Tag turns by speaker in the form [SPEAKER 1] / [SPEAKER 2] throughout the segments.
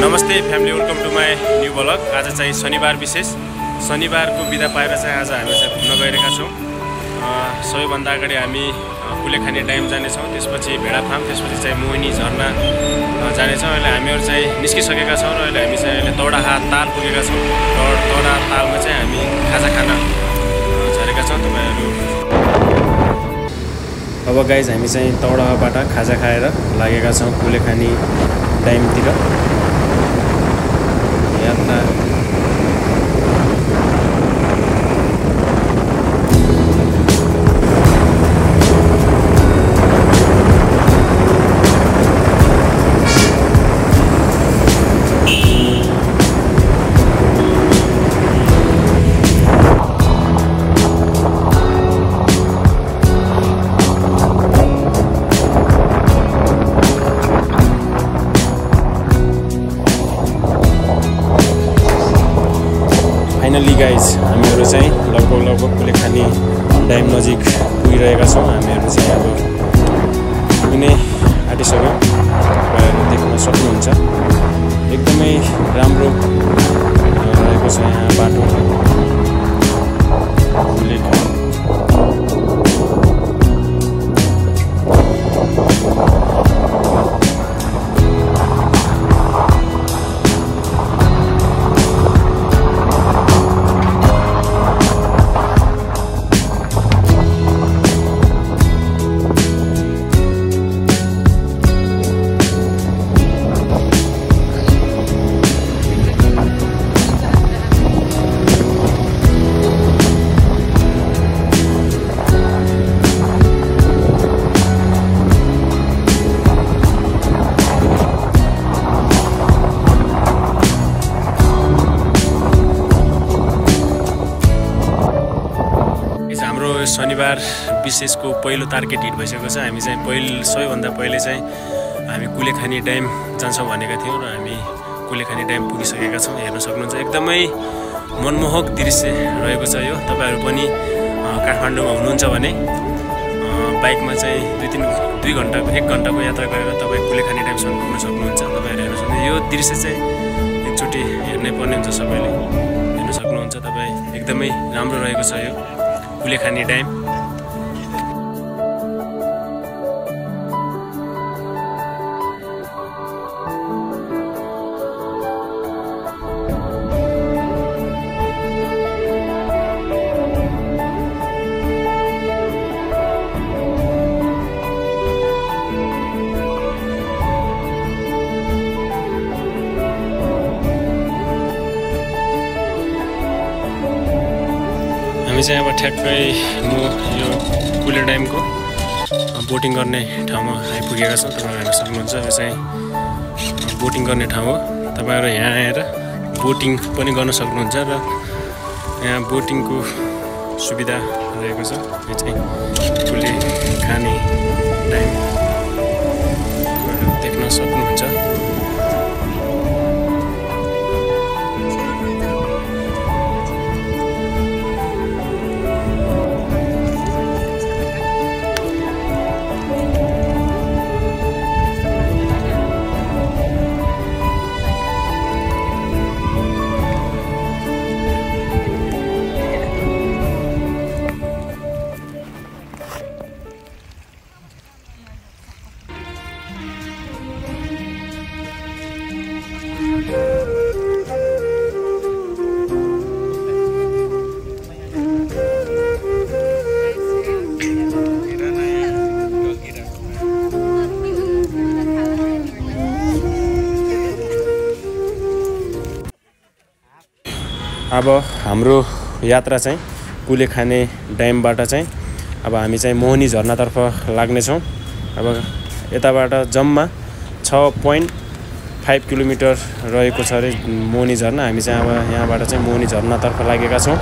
[SPEAKER 1] नमस्ते family, welcome to my new vlog. आज चाहिँ शनिबार विशेष, शनिबारको बिदा पाएर चाहिँ आज हामी चाहिँ घुम्न गइरहेका छौँ। सबैभन्दा अगाडि हामी कुलेखानी ड्याम जानेछौँ, त्यसपछि भेडा फार्म, त्यसपछि चाहिँ मोहिनी झरना जानेछौँ। अहिले हामीहरू चाहिँ निस्किसकेका छौँ र अहिले हामी चाहिँ अहिले तौडाहा ताल पुगेका छौँ। तौडाहा तालमा चाहिँ हामी खाजा खान झरेका छौँ तपाईँहरू। अब गाइज हामी चाहिँ तौडाहाबाट खाजा खाएर लागेका छौँ कुलेखानी ड्यामतिर यात्रा। फाइनली गाइज हामीहरू चाहिँ लगभग कुलेखानी ड्याम नजिक पुगिरहेका छौँ। हामीहरू चाहिँ अब पुग्नै आँटिसक्यौँ, तपाईँहरू देख्न सक्नुहुन्छ। एकदमै राम्रो रहेको छ यहाँ बाटो। शनिबार विशेषको पहिलो टार्गेट हिट भइसकेको छ। हामी चाहिँ सबैभन्दा पहिले चाहिँ हामी कुलेखानी ड्याम जान्छौँ भनेका थियौँ र हामी कुलेखानी ड्याम पुगिसकेका छौँ। हेर्न सक्नुहुन्छ, एकदमै मनमोहक दृश्य रहेको छ यो। तपाईँहरू पनि काठमाडौँमा हुनुहुन्छ भने बाइकमा चाहिँ 1 घन्टाको यात्रा गरेर तपाईँ कुलेखानी ड्यामसम्म पुग्न सक्नुहुन्छ। तपाईँहरू हेर्न सक्नुहुन्छ, यो दृश्य चाहिँ एकचोटि हेर्नै पर्ने हुन्छ, सबैले हेर्न सक्नुहुन्छ। तपाईँ एकदमै राम्रो रहेको छ यो कुलेखानी ड्याम। हामी चाहिँ अब ठ्याक्कै म यो कुले ड्यामको बोटिङ गर्ने ठाउँमा आइपुगेका छौँ। तपाईँहरू हेर्न सक्नुहुन्छ, यो चाहिँ बोटिङ गर्ने ठाउँ हो। तपाईँहरू यहाँ आएर बोटिङ पनि गर्न सक्नुहुन्छ र यहाँ बोटिङको सुविधा रहेको छ। यो चाहिँ कुलेखानी ड्याम देख्न सक्नुहुन्छ। अब हाम्रो यात्रा चाहिँ कुलेखानी ड्यामबाट चाहिँ अब हामी चाहिँ मोहिनी झरनातर्फ लाग्नेछौँ। अब यताबाट जम्मा 6.5 किलोमिटर रहेको छ अरे मोहिनी झरना। हामी चाहिँ अब यहाँबाट चाहिँ मोहिनी झरनातर्फ लागेका छौँ।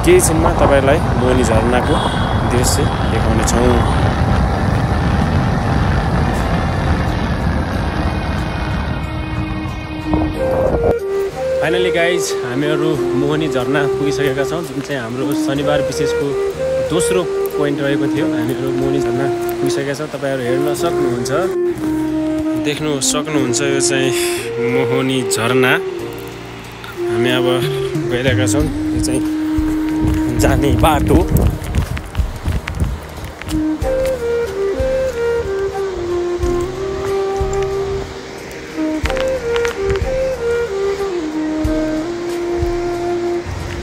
[SPEAKER 1] केही क्षणमा तपाईँलाई मोहिनी झरनाको दृश्य देखाउनेछौँ। फाइनली गाइज हामीहरू मोहिनी झरना पुगिसकेका छौँ, जुन चाहिँ हाम्रो शनिबार विशेषको दोस्रो पोइन्ट रहेको थियो। हामीहरू मोहिनी झरना पुगिसकेका छौँ, तपाईँहरू हेर्न सक्नुहुन्छ। देख्नु सक्नुहुन्छ यो चाहिँ मोहनी झरना। हामी अब गइरहेका छौँ। यो चाहिँ जाने बाटो।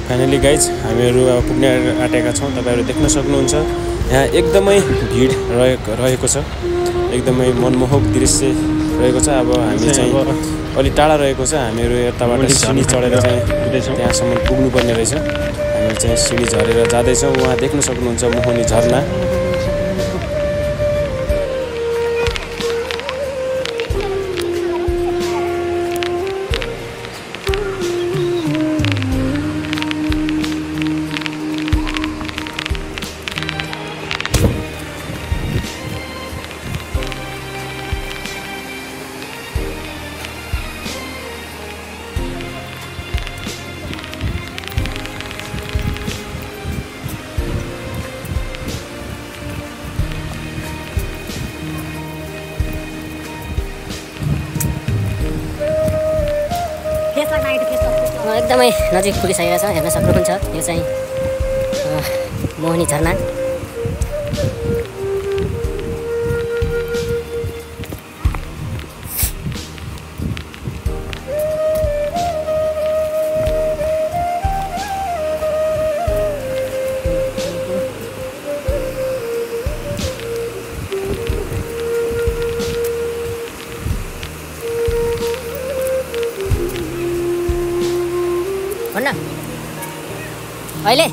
[SPEAKER 1] फाइनली गाइज हामीहरू अब पुग्ने आँटेका छौँ। तपाईँहरू देख्न सक्नुहुन्छ यहाँ एकदमै भिड रहेको छ। एकदमै मनमोहक दृश्य रहेको छ। अब हामी चाहिँ अलि टाढा रहेको छ। हामीहरू यताबाट सिँढी चढेर चाहिँ त्यहाँसम्म पुग्नुपर्ने रहेछ। हामीहरू चाहिँ सिँढी झरेर जाँदैछौँ। उहाँ देख्न सक्नुहुन्छ मोहनी झरना।
[SPEAKER 2] एकदमै नजिक पुगिसकेको छ। हेर्न सक्नुहुन्छ यो चाहिँ मोहनी झरना। अहिले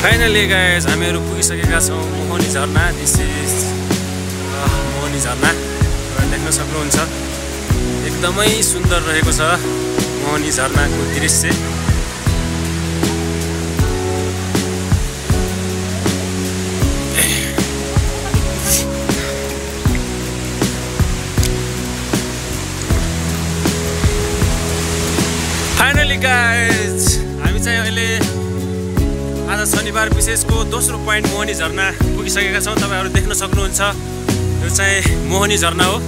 [SPEAKER 1] फाइनली गाइज हामीहरू पुगिसकेका छौँ मोहनी झरना। दिस इज मोहनी झरना। देख्न सक्नुहुन्छ एकदमै सुन्दर रहेको छ मोहनी झरनाको दृश्य। फाइनली गाइज हामी चाहिँ अहिले आज शनिबार विशेषको दोस्रो पोइन्ट मोहनी झरना पुगिसकेका छौँ। तपाईँहरू देख्न सक्नुहुन्छ यो चाहिँ मोहनी झरना हो।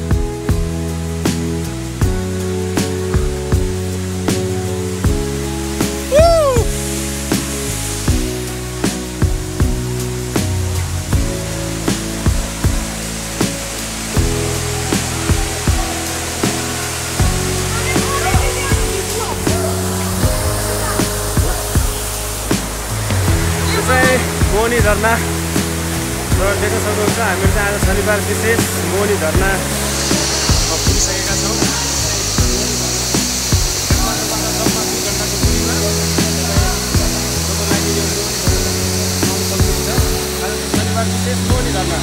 [SPEAKER 1] मोहनी झरना देख्न सक्नुहुन्छ। हामीहरू चाहिँ आज शनिबार विशेष मोहनी झरना पुगिसकेका छौँ। शनिबार विशेष मोहनी झरना।